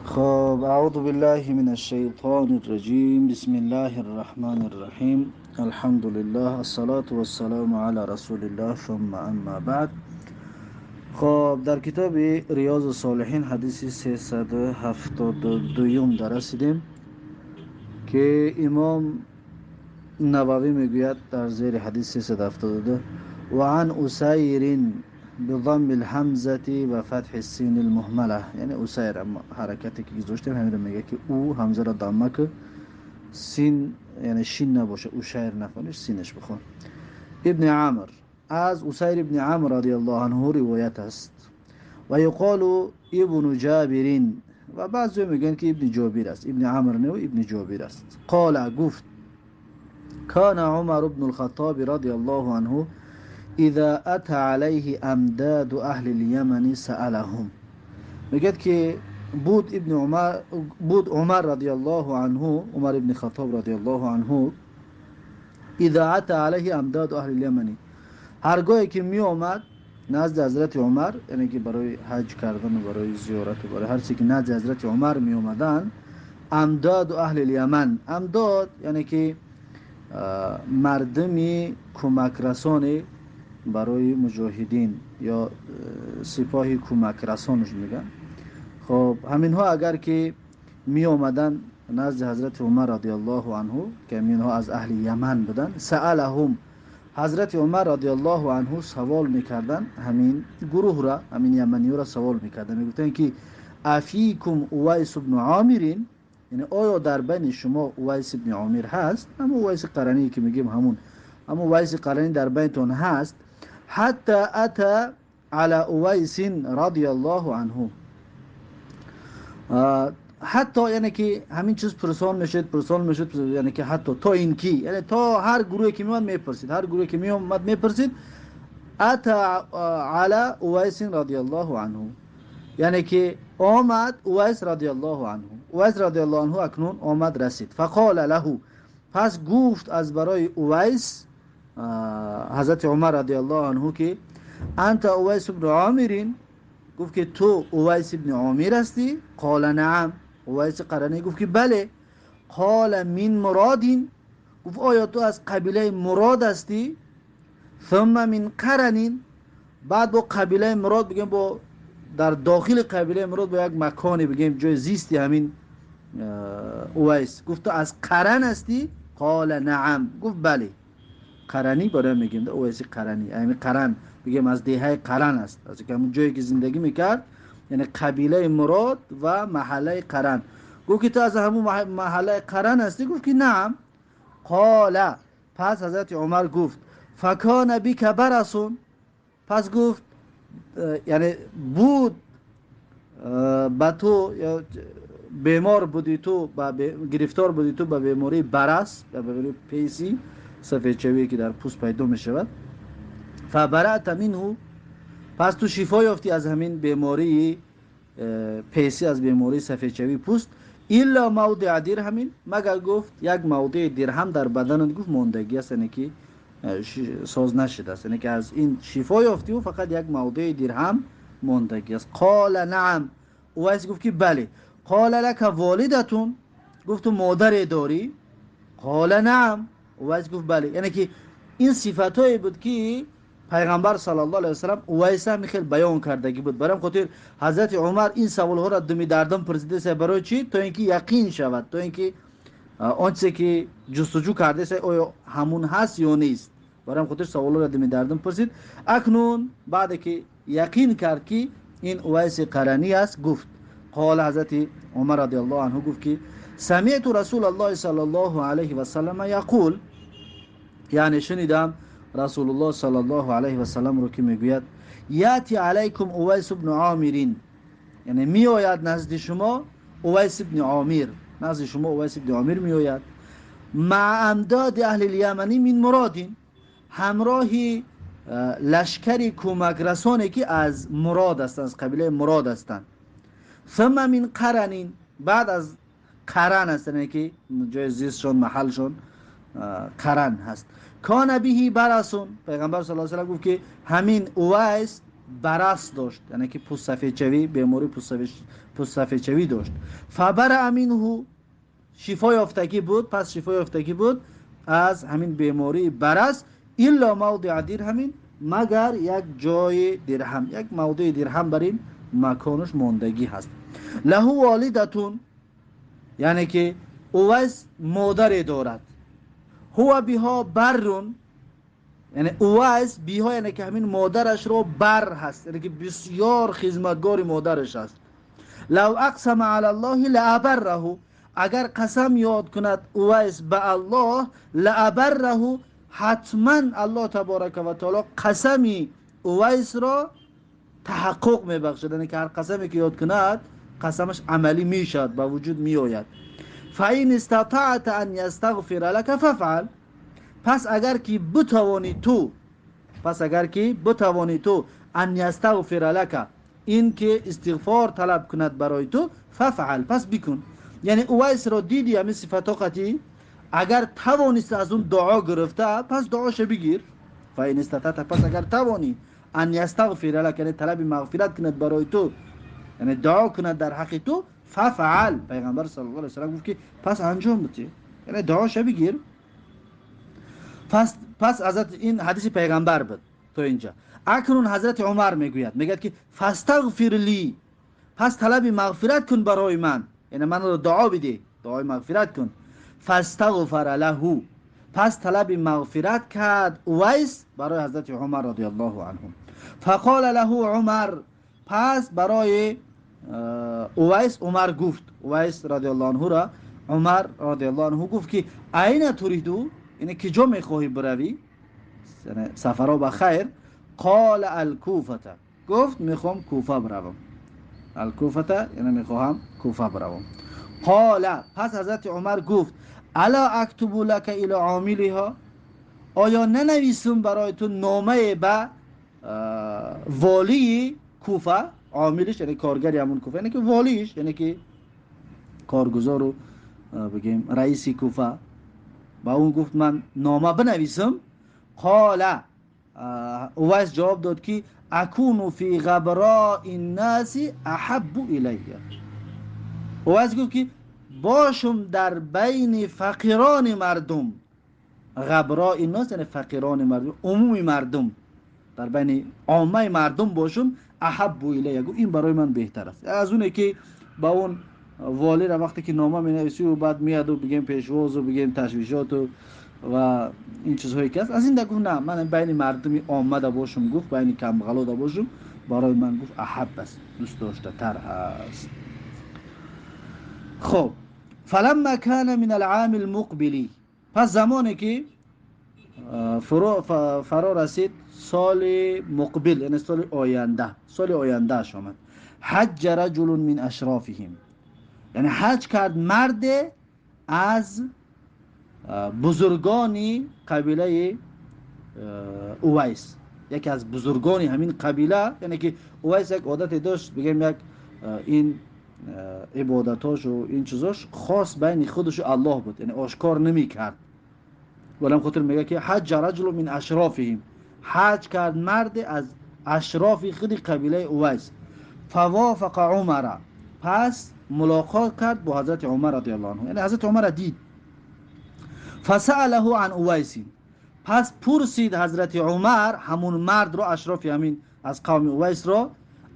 خب، اعوذ بالله من الشیطان الرجیم. بسم الله الرحمن الرحیم. الحمد لله، الصلاة والسلام على رسول الله، ثم اما بعد. خب، در کتاب ریاض الصالحین حدیث 372 در رسیدیم که امام نووی میگوید در زیر حدیث 372: وعن اسیر بضم الهمزة و فتح السین المهمله. یعنی اسیر حرکتی که گذاشتیم همین رو میگه که او همزه را ضمه که سین، یعنی شین نباشه، او شیر نخونش، سینش بخون. ابن عمر، از اسیر ابن عمر رضی الله عنه روایت است. و یقال ابن جابر، و بعضی میگن که ابن جابر است، ابن عمر نه، ابن جابر است. قال، گفت: كان عمر بن الخطاب رضي الله عنه اذا اتى عليه امداد اهل اليمن سألهم. میگه که بود ابن عمر، بود عمر رضی الله عنه، عمر ابن خطاب رضی الله عنه، اذا اتى عليه امداد اهل اليمن، هرگاهی که می آمد نزد حضرت عمر، یعنی که برای حج کردن و برای زیارت و برای هر چیزی که نزد حضرت عمر می آمدن، امداد اهل الیمن، امداد یعنی که مردمی کمک رسانی برای مجاهدین یا سپاه کمک رسانش میگن. خب، همینها اگر که می آمدن نزد حضرت عمر رضی الله عنه که اینها از اهل یمن بودن، سألهم، حضرت عمر رضی الله عنه سوال میکردن همین گروه را، همین یمنی را سوال میکردن. میگفتن که افیکم اویس بن عامر، یعنی آیا در بین شما اویس بن عامر هست؟ همون اویس قرنی که میگیم، همون اویس قرنی در بینتون هست؟ حتی اتى على اویس رضی الله عنه. حتی یعنی که همین چیز پرسان میشد، پرسان میشد، یعنی که حتی تا اینکی، یعنی تا هر گروهی که میومد میپرسید، هر گروهی که میومد میپرسید. اتى على اویس رضی الله عنه، یعنی که آمد اویس رضی الله عنه، اویس رضی الله عنه اکنون آمد رسید. فقال له، پس گفت از برای اویس حضرت عمر رضی الله عنه که انت اویس بن عامر، گفت که تو اویس بن عامر هستی؟ قال نعم، اویس قرنی گفت که بله. قال من مراد، گفت آیا تو از قبیله مراد هستی؟ ثم من قرن، بعد با قبیله مراد بگیم، با در داخل قبیله مراد با یک مکانی بگیم جای زیستی همین اویس، گفت تو از قرن هستی؟ قال نعم، گفت بله. قرنی برای میگیم اویس قرنی، یعنی قرن بگیم از دهه قرن است، از همون جایی که زندگی میکرد، یعنی قبیله مراد و محله قرن. گفت که تو از همون محله قرن هستی؟ گفت که نعم. قال، پس حضرت عمر گفت فکان بک برص، پس گفت یعنی بود به تو بیمار بودی، تو گرفتار بودی تو به بیماری برص، به بیماری پیسی، سفیدشوی که در پوست پیدا می شود. فبرأت منه، پس تو شفا یافتی از همین بیماری پیسی، از بیماری سفیدشوی پوست. الا موضع درهم، مگر گفت یک موضع درهم در بدنت گفت ماندگی است، یعنی که ساز نشده است، یعنی که از این شفا یافتی و فقط یک موضع درهم ماندگی است. قال نعم، اویس گفت که بله. قال لك والدة، گفت تو مادر داری؟ قال نعم، اویس گفت بله. یعنی که این صفت بود که پیغمبر صلی الله علیه وسلم اویس هم خیلی بیان کردگی بود. برام خاطر حضرت عمر این سوال ها را دمی دردم پرسیده سه. برای چی؟ تا اینکه یقین شود، تا اینکه آنچه که جستجو کرده سه آیا همون هست یا نیست. برام خاطر سوال را دمی دردم پرسید. اکنون بعد که یقین کرد که این اویس قرنی است، گفت قال، حضرت عمر رضی الله عنه گفت که سمعت رسول الله صلی الله علیه و سلم یقول، یعنی شنیدم رسول الله صلی الله علیه و سلم رو که میگوید یاتی علیکم اویس بن عامر، یعنی میآید نزد شما اویس بن عامر، نزد شما اویس بن عامر میآید. مع امداد اهل الیمن من مراد، همراه لشکری کمک رسانی که از مراد هستند، از قبیله مراد هستند. ثم من قرن، بعد از قرن هستند، یعنی که جای زیستشون، محلشون قرن هست. کان به برص، پیغمبر صلی الله علیه و گفت که همین اویس برس داشت، یعنی که پوست سفیدشوی، بیماری پوست سفیدشوی داشت. فبرأ منه، شفا یافتگی بود، پس شفا یافتگی بود از همین بیماری برس. الا موضع درهم، مگر یک جای درهم، یک موضع درهم بر این مکانش ماندگی هست. له والدتون، یعنی که اویس مادری دارد. هو بها برون، یعنی اویس بیها، یعنی که همین مادرش رو بر هست، یعنی که بسیار خدمتگار مادرش است. لو اقسم علی الله لابره، اگر قسم یاد کند اویس به الله، لابره، حتما الله تبارک و تعالی قسمی اویس را تحقق میبخشد، یعنی که هر قسمی که یاد کند قسمش عملی میشد، به وجود میآید. فإن استطعت ان یستغفر لك فافعل، پس اگر که بتوانی تو، پس اگر که بتوانی تو ان یستغفر لك، این که استغفار طلب کند برای تو، فافعل، پس بکن. یعنی اویس را دیدی همین صفات قطعی، اگر توانست از اون دعا گرفته پس دعاش بگیر. فإن استطعت، پس اگر توانی ان یستغفر لك، یعنی طلب مغفرت کند برای تو، یعنی دعا کند در حق تو، ففعل، پیغمبر صلی الله علیه و سلم گفت که پس انجام بده، یعنی دعاش بگیر. پس حضرت این حدیث پیغمبر بود تا اینجا. اکنون حضرت عمر میگوید، میگه که فاستغفر لی، پس طلب مغفرت کن برای من، یعنی من رو دعا بده، دعای مغفرت کن. فاستغفر له، پس طلب مغفرت کرد اویس برای حضرت عمر رضی الله عنه. فقال له عمر، پس برای اویس عمر گفت، اویس رضی الله عنه را عمر رضی الله عنه گفت که اینه تريدو، یعنی کجا میخواهی بروی، یعنی سفرها بخیر. قال الکوفه، گفت میخوام کوفه بروم. الکوفه یعنی میخواهم کوفه بروم. قال، پس حضرت عمر گفت الا اکتب لك الى عاملها، آیا ننویسم برای تو نامه به والی کوفه، عاملش یعنی کارگری همون کوفه، یعنی که والیش، یعنی که کارگزار و بگیم رئیس کوفه، با اون گفت من نامه بنویسم. قال، اویس جواب داد که اکون فی غبراء الناس احب الی. اویس گفت که باشم در بین فقیران مردم، غبراء الناس یعنی فقیران مردم، عموم مردم، در بین عامه مردم باشم، احب الی، گفت این برای من بهتر است از اونه که با اون والی را وقتی که نامه می نویسی و بعد میاد و بگیم پیشواز و بگیم تشویشات و این چیزهایی که است، از این گفت نه، من بین مردمی آمده باشم، گفت بین کمغلا باشم، برای من گفت احب است، دوست داشته تر است. خب فلما كان من العام المقبل، پس زمانی که فرا رسید سال مقبل، یعنی سال آینده، سال آینده اش آمد. حج رجل من اشرافهم، یعنی حج کرد مرد از بزرگانی قبیله اویس، یکی از بزرگانی همین قبیله، یعنی که اویس یک عادت داشت، بگیم یک این عبادتاش و این چیزاش خاص بین خودش و الله بود، یعنی آشکار نمی کرد. ولم خاطر میگه که حج رجل من اشرافهم، حج کرد مرد از اشراف خود قبیله اویس. فوافق عمر، پس ملاقات کرد با حضرت عمر رضی الله عنه، یعنی حضرت عمر دید. فسأله عن اویس، پس پرسید حضرت عمر همون مرد رو، اشراف همین از قوم اویس رو،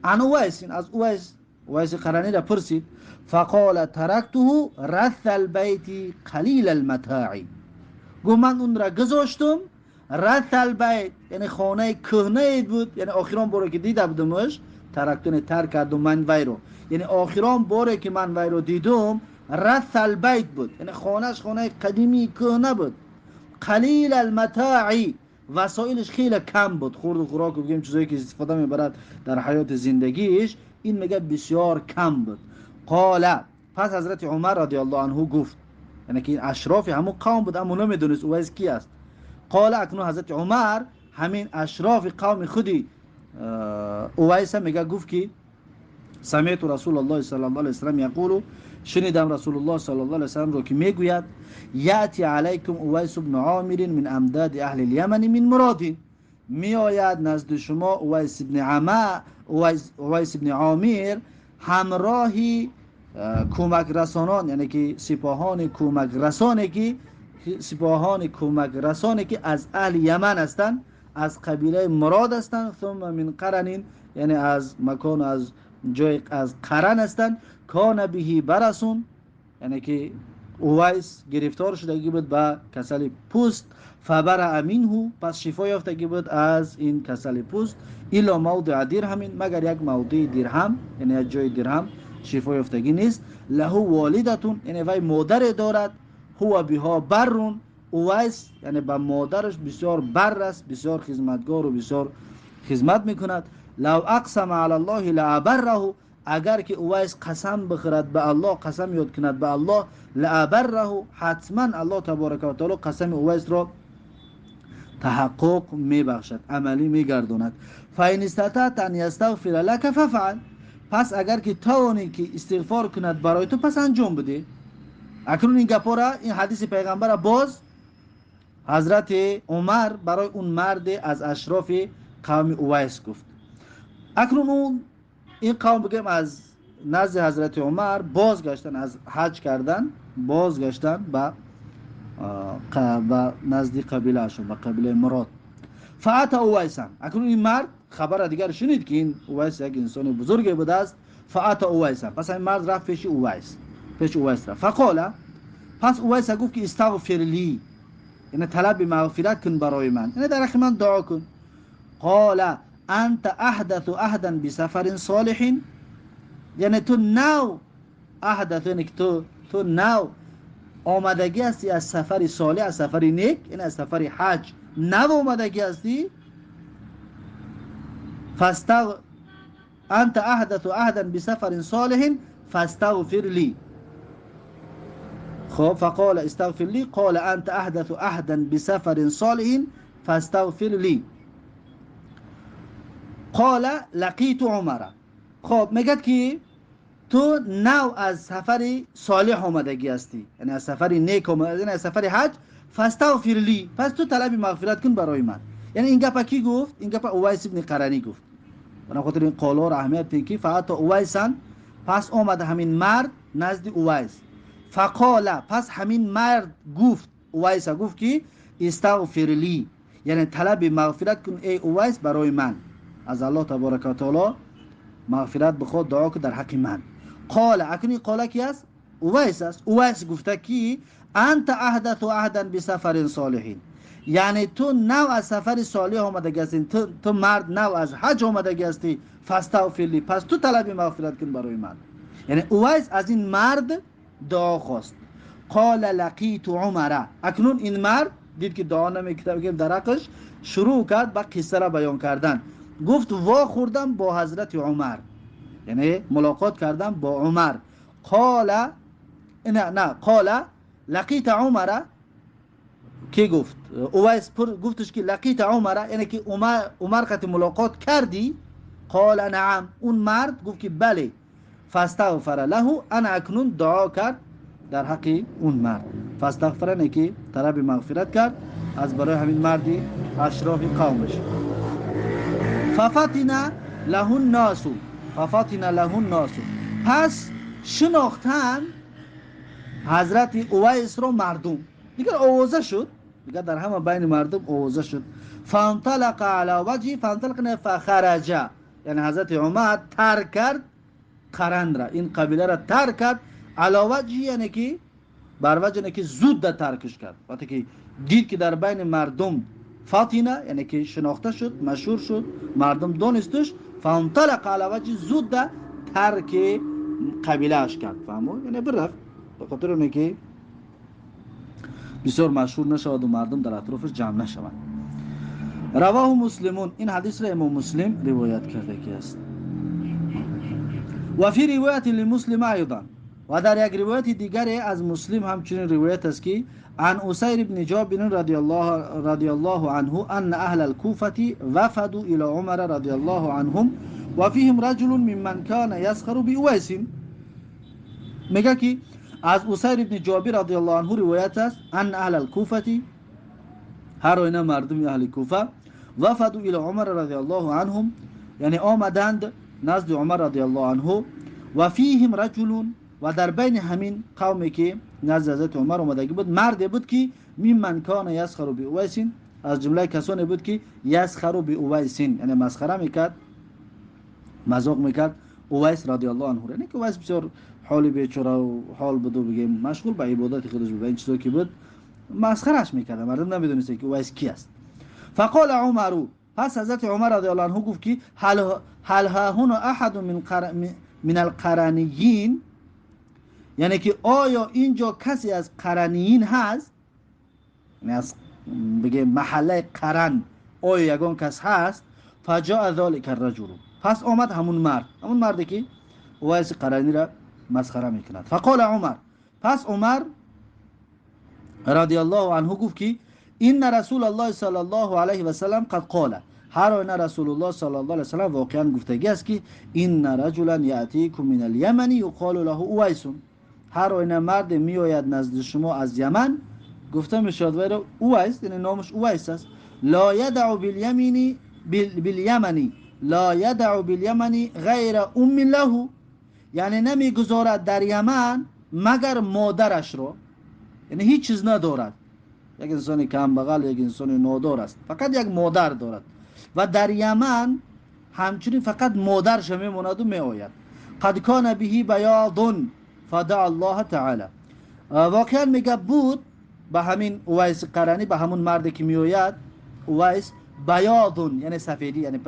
عن اویس، از اویس، اویس قرنی را پرسید. فقال ترکته رث البیت قلیل المتاع، گفت من اون را گذاشتم رث البیت، یعنی خانه کهنه بود، یعنی آخران باره که دیده بودمش، ترکتون ترک کردم من وی رو، یعنی آخران باره که من وی رو دیدم رث البیت بود، یعنی خانهش خانه قدیمی کهنه بود. قلیل المتاع، وسایلش خیلی کم بود، خورد و خوراک و بگیم چیزایی که استفاده میبرد در حیات زندگیش، این میگه بسیار کم بود. قال، پس حضرت عمر رضی الله عنه گفت، یعنی که این اشراف همون قوم بود اما نمیدونست اویس کی است. قال، اکنون حضرت عمر همین اشراف قوم خودی اویس میگه گفت که سمعت رسول الله صلی الله علیه و سلم یقول، شنیدم رسول الله صلی الله علیه و سلم رو که میگوید یاتی علیکم اویس بن عامر من امداد اهل الیمن من مراد، میآید نزد شما اویس ابن عمه، اویس ابن عامر همراهی کمک رسانان، یعنی که سپاهان کمک رسانه که سپاهان کمک رسانه که از اهل یمن هستند، از قبیله مراد هستند، ثم من قرن، یعنی از مکان، از جای، از قرن هستند. کان به برسون، یعنی که اویس گرفتار شدگی بود به کسل پوست، فبرأ منه، پس شفا یافتگی بود از این کسل پوست، الا موضع درهم، مگر یک موضع درهم، یعنی یک جای درهم شفا یافتگی نیست. له والدتون، یعنی وی مادر دارد، هو بها برون، اویس یعنی به مادرش بسیار بر است، بسیار خدمتگار و بسیار خدمت میکند. لو اقسم علی الله لابره، اگر که اویس قسم بخورد به الله، قسم یاد کند به الله، لابره، حتما الله تبارک و تعالی قسم اویس را تحقق میبخشد، عملی میگرداند. فإن استطعت ان یستغفر لك فافعل، پس اگر که توانی که استغفار کند برای تو پس انجام بده. اکنون این گپا را، این حدیث پیغمبر باز حضرت عمر برای اون مرد از اشراف قوم اویس گفت. اکنون اون این قوم بگیم از نزد حضرت عمر بازگشتن، از حج کردن بازگشتن به نزد قبیله اشون، به قبیله مراد. فأتى اویسا، اکنون این مرد خبر دیگر شنید که این اویس یک انسان بزرگ بوده است. فأتى اویسا، پس این مرد رفت پیش اویس، پیش اویس رفت. فقال، پس اویس گفت که استغفر لی، یعنی طلب مغفرت کن برای من، یعنی در حق من دعا کن. قال انت احدث عهدا بسفر صالح، یعنی تو نو احدث، یعنی تو نو آمدگی هستی از سفر صالح، از سفر نیک، یعنی از سفر حج نو آمدگی هستی. فاستغ انت احدث عهدا بسفر صالح فاستغفر لی. خب فقال استغفر لی، قال انت احدث عهدا بسفر صالح فاستغفر لی. قال لقیت عمر. خب میگه که تو نو از سفر صالح آمدگی هستی، یعنی از سفر نیک آمدگی، یعنی از سفر حج، فاستغفر لی، پس تو طلب مغفرت کن برای من. یعنی این گپ کی گفت؟ این گپ اویس ابن قرنی گفت. برای خاطر این قالا را اهمیت بدین که فأتى اویسا، پس آمد همین مرد نزد اویس. فقال، پس همین مرد گفت، اویس گفت که استغفر لی، یعنی طلب مغفرت کن ای اویس برای من، از الله تبارک و تعالی مغفرت بخواد، دعا کن در حق من. قال، اکنون قال کی است؟ اویس است. اویس گفته که انت احدث عهدا بسفر صالح، یعنی تو نو از سفر صالح آمدگی هستی، تو مرد نو از حج آمدگی هستی، فاستغفر لی، پس تو طلب مغفرت کن برای من. یعنی اویس از این مرد دعا خواست. قال لقیت عمر، اکنون این مرد دید که دعا نمیکنه، در حقش شروع کرد به قصه را بیان کردن. گفت وا خوردم با حضرت عمر، یعنی ملاقات کردم با عمر. قال نه قال لقیت عمر، کی گفت؟ اویس پر گفتش که لقیت عمر، یعنی که عمر قتی ملاقات کردی؟ قال نعم، اون مرد گفت که بله. فاستغفر له، انا اکنون دعا کرد در حق اون مرد. فاستغفر نه که طلب مغفرت کرد از برای همین مردی اشراف قومش. ففتن له الناس، ففتن له الناس، پس شناختن حضرت اویس رو مردم، دیگر آوازه شد، دیگر در همه بین مردم آوازه شد. فانطلق علی وجهی، فانطلق نه فخرج، یعنی حضرت عمر ترک کرد قرن را، این قبیله را ترک کرد. علی وجهی یعنی که بر وجه یعنی که زود در ترکش کرد، وقتی که دید که در بین مردم فاطینه، یعنی که شناخته شد، مشهور شد، مردم دانستش. فانطلق علی وجهی، زود در ترک قبیله اش کرد، فهمو؟ یعنی برفت، به خاطر اونه که بسیار مشهور نشود و مردم در اطرافش جمع نشوند. رواه مسلمون، این حدیث را امام مسلم روایت کرده که است. و فی روایت لمسلم ایضا، و در یک روایت دیگری از مسلم همچنین روایت است که عن اسیر بن جابر رضی الله عنه ان اهل الكوفة وفدوا الى عمر رضی الله عنهم و فیهم رجل ممن كان يسخر بأویس. میگه که از اسیر بن جابر رضی الله عنه روایت است ان اهل الكوفة، هر آینه مردم اهل کوفه، وفدوا إلى عمر رضي الله عنهم، یعنی آمدند نزد عمر رضی الله عنه. و فیهم رجل، و در بین همین قومی که نزد حضرت عمر آمدگی بود، مردی بود که ممن کان یسخر باویس، از جمله کسانی بود که یسخر باویس، یعنی مسخره میکرد، مذاق میکرد اویس رضی الله عنه. یعنی که اویس بسیار حالی بیچاره و حال بود و بگیم مشغول به عبادت خودش بود، این چیزا که بود مسخرهش میکرد، مردم نمیدونست که اویس کی است. فقال عمر، پس حضرت عمر رضی الله عنه گفت که هل ها هنا احد من القرنیین، یعنی که آیا اینجا کسی از قرنیین هست، یعنی از بگه محله قرن آیا یگان کس هست؟ فجاء ذلك الرجل، پس آمد همون مرد، همون مردی که اویس قرنی را مسخره میکند. فقال عمر، پس عمر رضی الله عنه گفت که ان رسول الله صلی الله علیه و سلم قد قال، هر آینه رسول الله صلی الله علیه و سلم واقعا گفتگی است که ان رجلا یاتیکم من الیمن یقال له اویس، هر آینه مرد میآید نزد شما از یمن، گفته میشود وی را اویس، یعنی نامش اویس است. لا یدع بالیمین بالیمن لا یدع بالیمن غیر ام له، یعنی نمیگذارد در یمن مگر مادرش را، یعنی هیچ چیز ندارد، یک انسان کم بغل، یک انسان نادار است، فقط یک مادر دارد و در یمن همچنین فقط مادرش میماند و میآید. قد کان به بیاض فدعا الله تعالی، واقعا میگه بود به همین اویس قرنی، به همون مردی که میآید اویس، بیاض یعنی سفیدی، یعنی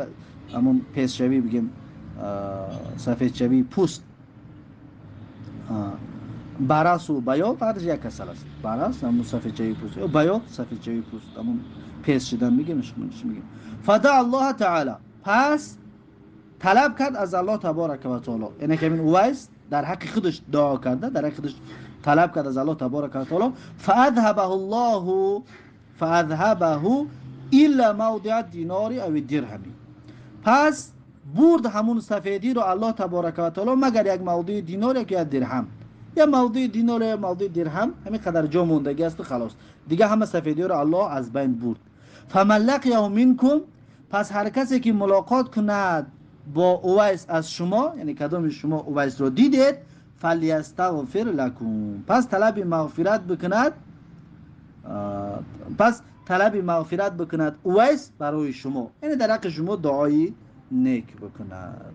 همون پیسشوی بگیم، سفیدشوی پوست، برس و بیاض هر یک کسل است، برس همون سفیدشوی پوست، یا بیاض سفیدشوی پوست، همون پیس شدن میگیم، میگیم. فدعا الله تعالی، پس طلب کرد از الله تبارک و تعالی، یعنی که همین اویس در حق خودش دعا کرده، در حق خودش طلب کرد از الله تبارک و تعالی. فاذهبه الله فاذهبه الا موضع الدینار او الدرهم، پس برد همون سفیدی رو الله تبارک و تعالی مگر یک موضع دینار یا درهم، یا موضع دینار یا موضع درهم، همین قدر جا موندگی است و خلاص، دیگه همه سفیدی رو الله از بین برد. فمن لقیه منکم، پس هر کسی که ملاقات کند با اویس از شما، یعنی کدام شما اویس رو دیدید، فلیستغفر لکم، پس طلب مغفرت بکند، پس طلب مغفرت بکند اویس برای شما، یعنی در حق شما دعای نیک بکند.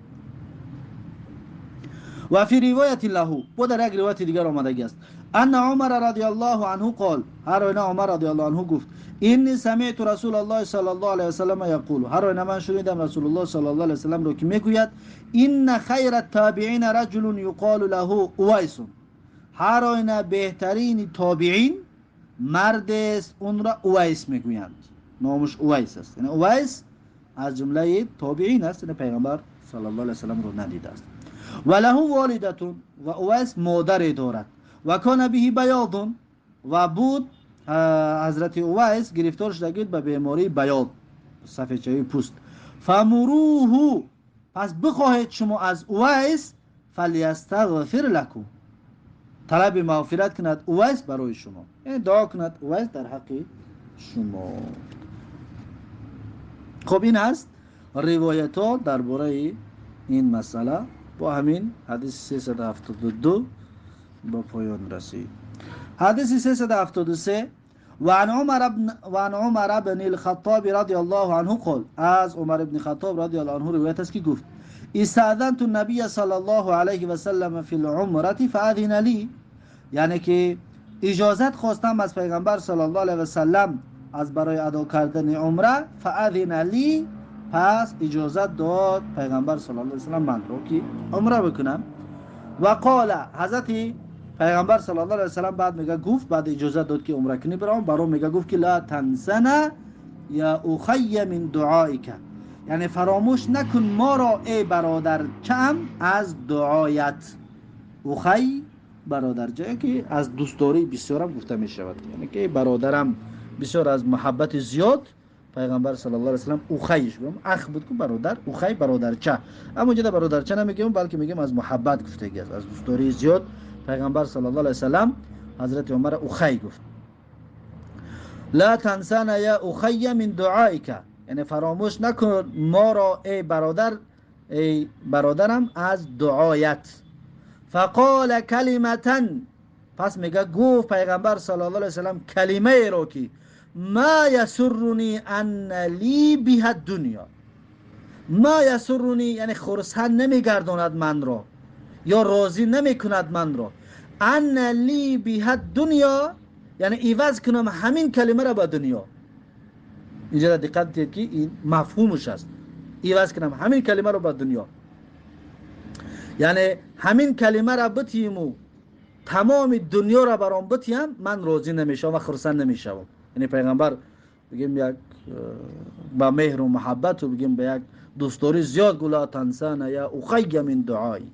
و فی روایت له، و در یک روایت دیگر آمدگی است، ان عمر رضی الله عنه قال، هر آینه عمر رضی الله عنه گفت انی سمعت رسول الله صلی الله علیه و سلم یقول، هر آینه من شنیدم رسول الله صلی الله علیه و سلم رو که میگوید ان خیر التابعین رجل یقال له اویس، هر آینه بهترین تابعین مرد است، اون را اویس میگویند، نامش اویس است، یعنی اویس از جمله تابعین است، یعنی پیغمبر صلی الله علیه و سلم رو ندیده است. و له والدتون، و اویس مادری دارد، و کان به بیاض، و بود حضرت اویس گرفتار شده بود به بیماری بیاض، سفیدشوی پوست. فمروه، پس بخواهید شما از اویس، فلیستغفر لکم، طلب مغفرت کند اویس برای شما، یعنی دعا کند اویس در حق شما. خب این است روایت ها درباره این مسئله. با همین حدیث 372 با پایان رسید. حدیث 373، وعن عمر بن الخطاب رضی الله عنه قال، از عمر بن خطاب رضی الله عنه روایت است که گفت استأذنت النبی صلی الله علیه و سلم فی العمرة فأذن لی، یعنی که اجازت خواستم از پیغمبر صلی الله علیه و سلم از برای ادا کردن عمره، فأذن لی، پس اجازت داد پیغمبر صلی الله علیه و سلم من رو که عمره بکنم. و قال، حضرت پیغمبر صلی الله علیه و سلم بعد میگه گفت، بعد اجازت داد که عمره کنی برام میگه گفت که لا تنسنا یا اخی من دعائک، یعنی فراموش نکن ما را ای برادر چم از دعایت. اخی برادر، جایی که از دوستداری بسیارم گفته میشود، یعنی که برادرم بسیار از محبت زیاد پیغمبر صلی الله علیه و سلم اخیش بگم، اخ بود که برادر، اخی برادرچه، اما اینجا برادرچه نمیگیم بلکه میگیم از محبت گفتگی است، از دوستداری زیاد پیغمبر صلی الله علیه و سلم حضرت عمر اخی گفت. لا تنسانا یا اخی من دعائک، یعنی فراموش نکن ما را ای برادر، ای برادرم از دعایت. فقال کلمة، پس میگه گفت پیغمبر صلی الله علیه وسلم کلمه را که ما یسرنی ان لی بها الدنیا. ما یسرنی یعنی خرسند نمیگرداند من را یا راضی نمیکند من را، ان لی بها الدنیا یعنی عوض کنم همین کلمه را با دنیا. اینجا دقت دید که این مفهومش است، عوض کنم همین کلمه را با دنیا، یعنی همین کلمه را بتیم و تمام دنیا را برام بتیم من راضی نمیشم و خرسند نمیشم. یعنی پیغمبر بگیم یک با مهر و محبت و بگیم به یک دوستداری زیاد گلا تنسانا یا اخی من دعایی.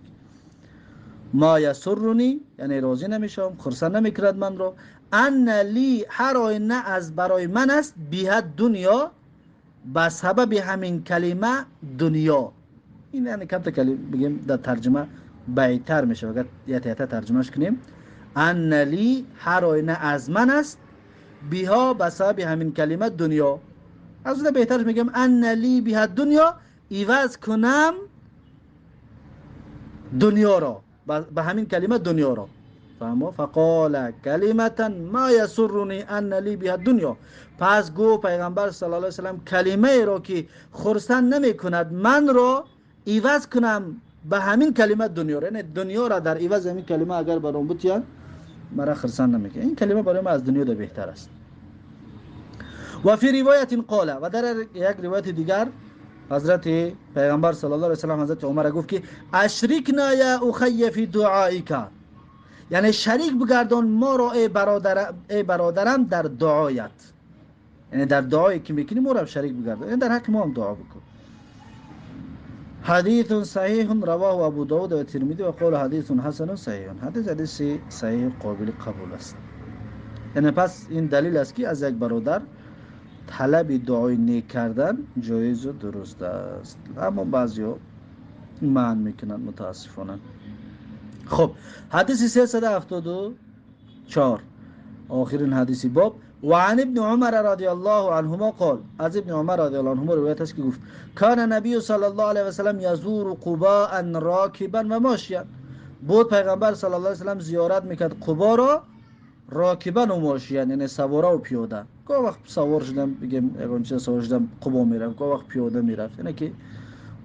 ما یسرنی یعنی راضی نمیشم، خرسند نمیکرد من را، ان لی هر آینه از برای من است، بیه دنیا به سبب همین کلمه دنیا. این یعنی کم تا کلمه بگیم در ترجمه بهتر میشه اگر یه تا ترجمهش کنیم. ان لی هر آینه از من است، بیها به سبب همین کلمه دنیا. از اون بهترش میگم ان لی بیها دنیا، عوض کنم دنیا را به همین کلمه دنیا را. فهمو؟ فقال کلمة ما یسرنی ان لی بها الدنیا. پس گو پیغمبر صلی الله علیه وسلم کلمه را که خرسند نمی کند من را عوض کنم به همین کلمه دنیا را، یعنی دنیا را در عوض همین کلمه اگر برام بتیان مرا خرسند نمیکنه. این کلمه برای من از دنیا ده بهتر است. و فی روایت قال، و در یک روایت دیگر حضرت پیغمبر صلی الله علیه وسلم حضرت عمر گفت که اشرکنا یا اخی فی دعائک، یعنی شریک بگردان ما را ای برادر، ای برادرم در دعایت، یعنی در دعایی که میکنی ما را شریک بگردان، یعنی در حق ما هم دعا بکن. حدیث صحیح رواه ابو داود و ترمذی و قال حدیث حسن صحیح. حدیث صحیح قابل قبول است. یعنی پس این دلیل است که از یک برادر طلب دعای نیک کردن جایز و درست است، اما بعضیا منع میکنند متاسفانه. خب حدیث 374 آخرین حدیث باب. و عن ابن عمر رضی الله عنهما قال، از ابن عمر رضی الله عنهما روایت است که گفت کان نبی صلی الله علیه و سلم یزور قباء راکبا و ماشیا. بود پیغمبر صلی الله علیه و سلم زیارت میکرد قبا را راکبا و ماشیا، یعنی سواره و پیاده. گاه وقت سوار شدم بگیم یگان چیز سوار شدم قبا میرفت، گاه وقت پیاده میرفت، یعنی که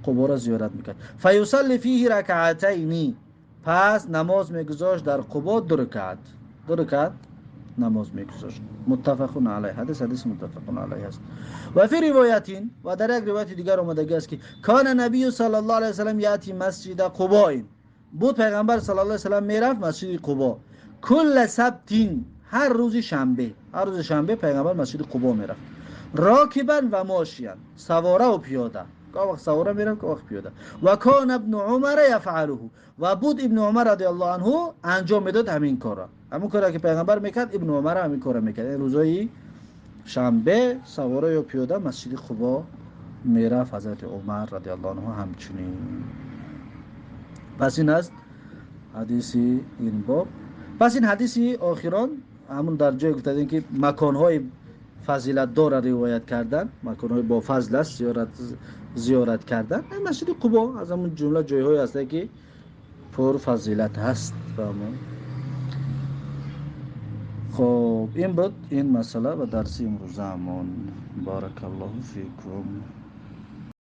قبا را زیارت میکرد. فیصلی فیه رکعتین، پس نماز میگذاشت در قبا دو رکعت، دو رکعت نماز میگذاشت. متفق علیه، حدیث متفق علیه است. و فی روایت، و در یک روایت دیگر آمده است که کان نبی صلی الله علیه و سلم یاتی مسجد قباء، بود پیغمبر صلی الله علیه و سلم میرفت مسجد قبا کل سبتین، هر روز شنبه، هر روز شنبه پیغمبر مسجد قبا میرفت، راکبا و ماشیا، سواره و پیاده، گاه وقت سواره میرفت گاه وقت پیاده. و کان ابن عمر یفعله، و بود ابن عمر رضی الله عنه انجام میداد همین کارا، همون کارا که پیغمبر میکرد ابن عمر همین کارا میکرد. یعنی روزای شنبه سواره یا پیاده مسجد قبا میرفت حضرت عمر رضی الله عنه همچنین. پس این است حدیث این باب. پس این حدیث آخران همون در جای گفتن که مکانهای فضیلت دار روایت کردن، مکانهای با فضل است زیارت کردن. مسجد قبا از همون جمله جایهای هست که پر فضیلت هست. خب این بود این مسئله و درس امروزمون. بارک الله فیکم.